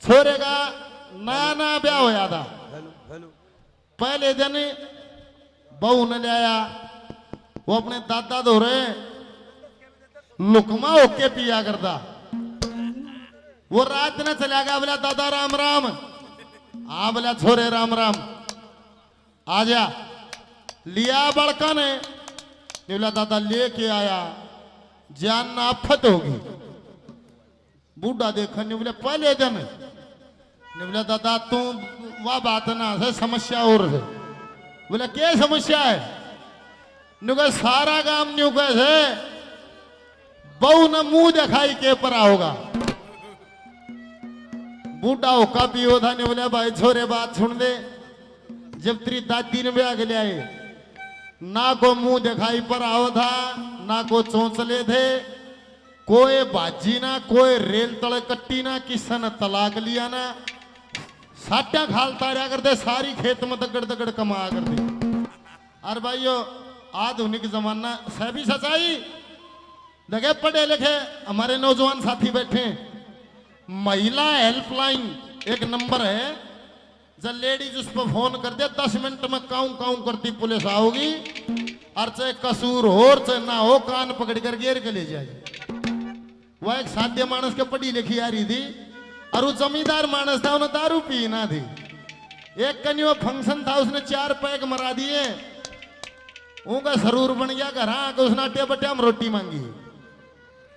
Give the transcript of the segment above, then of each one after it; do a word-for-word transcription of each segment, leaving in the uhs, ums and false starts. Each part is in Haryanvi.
छोरे का नया नया ब्याह होया था। पहले दिन बहू ने ले आया, वो अपने दादा धोरे लुकमा होके पिया करता। वो रात ने चला गया, बोला, "दादा राम राम।" "हाँ।" बोला, "छोरे राम राम, आ जा।" लिया बड़का ने, बोला, "दादा लेके आया, जान ना आफत होगी।" बूढ़ा देखा, न्यू बोला, "पहले दिन।" न्यू बोला, "दादा, तू वाह बात ना से, समस्या और है।" बोला, "क्या समस्या है?" न्यू कहे, "सारा काम न्यू कहे से, बहू ने मुंह दिखाई के परा होगा।" बूढ़ा होका पियो था, न्यू बोला, "भाई छोरे, बात सुन दे, जब तेरी दादी ने ब्याह के ले आए, ना को मुंह दिखाई परा हो था, ना को चौंचले थे, कोई भाजी ना, कोई रेल तले कट्टी ना, किसी ने तलाक लिया ना, साट्या खाल तारया करते, सारी खेत में दगड़ दगड़ कमाया करते।" अरे भाइयों, आधुनिक जमाना सै भी सच्चाई। देखे, पढ़े लिखे हमारे नौजवान साथी बैठे हैं, महिला हेल्पलाइन एक नंबर है। जब लेडीज उस पर फोन कर दे, दस मिनट में काऊ काऊ करती पुलिस आओगी, और चाहे कसूर हो और चाहे ना हो, कान पकड़ कर घेर के ले जाएगी। वह एक साध्य मानस के पढ़ी लिखी आ रही थी, और वो जमींदार मानस था, उन्हें दारू पी ना थी। एक कन्यो फंक्शन था, उसने चार पैग मरा दिए, उनका सरूर बन गया घर आके, उसने अटे बटे में रोटी मांगी।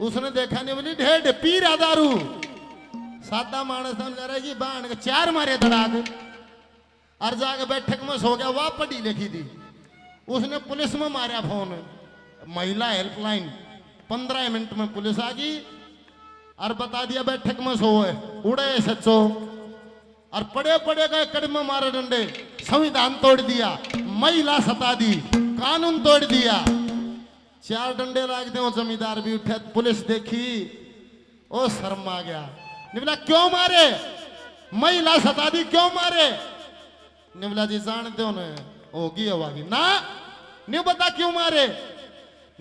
उसने देखा नहीं, बोली, "ढेर पी रहा दारू।" सादा मानस था, जा रहा जी, बाण के चार मारे धड़ाक, और जाके बैठक में सो गया। वह पढ़ी लिखी थी, उसने पुलिस में मारा फोन, महिला हेल्पलाइन। पंद्रह मिनट में पुलिस आ गई और बता दिया, "बैठक में सो है, उड़े सच्चो।" और पड़े पड़े गए कड़मे मारे डंडे, संविधान तोड़ दिया, महिला सता दी, कानून तोड़ दिया। चार डंडे लाग दे, वो जमींदार भी उठे, पुलिस देखी, ओ शर्म आ गया। निवला, "क्यों मारे? महिला सता दी, क्यों मारे?" निवला, "जी जानते हो ना, होगी हवा की ना, न्यू बता क्यों मारे?"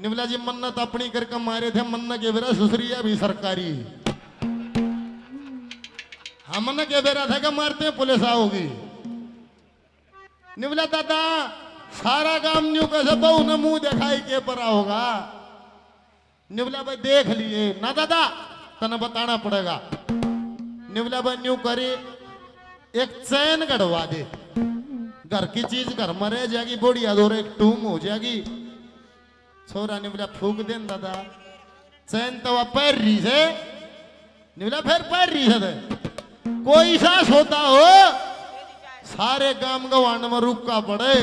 निवला, "जी मन्नत अपनी करके मारे थे, मन्नत के बेरा सुसरिया भी सरकारी।" हमने के बेरा था कि मारते हैं, पुलिस आओगी। निवला, "दादा, सारा काम न्यू कैसे बहू ने मुंह दिखाई के परा होगा?" निवला, "भाई देख लिए ना दादा, तने बताना पड़ेगा।" निवला, "भाई न्यू करी, एक चैन गड़वा दे, घर की चीज घर में रह जाएगी, बढ़िया दौर एक टूम हो जाएगी।" छोरा निवला, "फूक दे न दादा, चैन तो वह पहर रही से।" निवला, "फिर पहर रही से तो कोई सा सौदा हो, सारे गाम गवांड में रुक्का पड़े,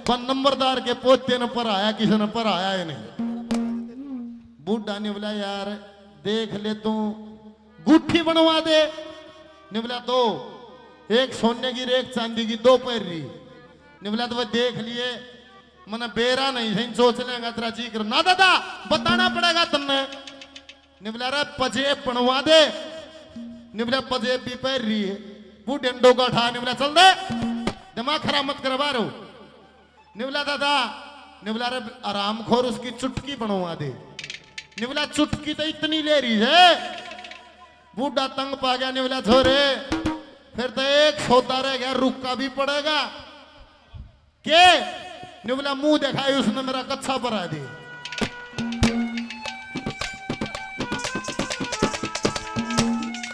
पर नंबरदार के पोते ने पर आया, किसी ने पर आया ही नहीं।" बूढ़ा निवला, "यार देख ले तू, गुट्ठी बनवा दे।" निवला, "दो, एक सोने की, एक चांदी की, दो पहर रही।" निवला, "तो वह देख लिए, मने बेरा नहीं सही, सोच लेगा तेरा जी कर।" "ना दादा, बताना पड़ेगा तन्ने।" निवला, "रे पजेब बनवा दे।" निवला, "पजेब भी पहर रही है।" बूढ़े ने डोगा ठा, निवला, "चल दे, दिमाग खराब मत कर बाहर हो।" निवला, "दादा," निवला, "रे आरामखोर, उसकी चुटकी बनवा दे।" निवला, "चुटकी तो इतनी ले रही है।" बूढ़ा तंग पा गया, निवला, "छोरे, फिर तो एक सौदा रह गया, रुक्का भी पड़ेगा।" "के?" निवला, "मुंह दिखाई, उसने मेरा कच्छा भरा दे।"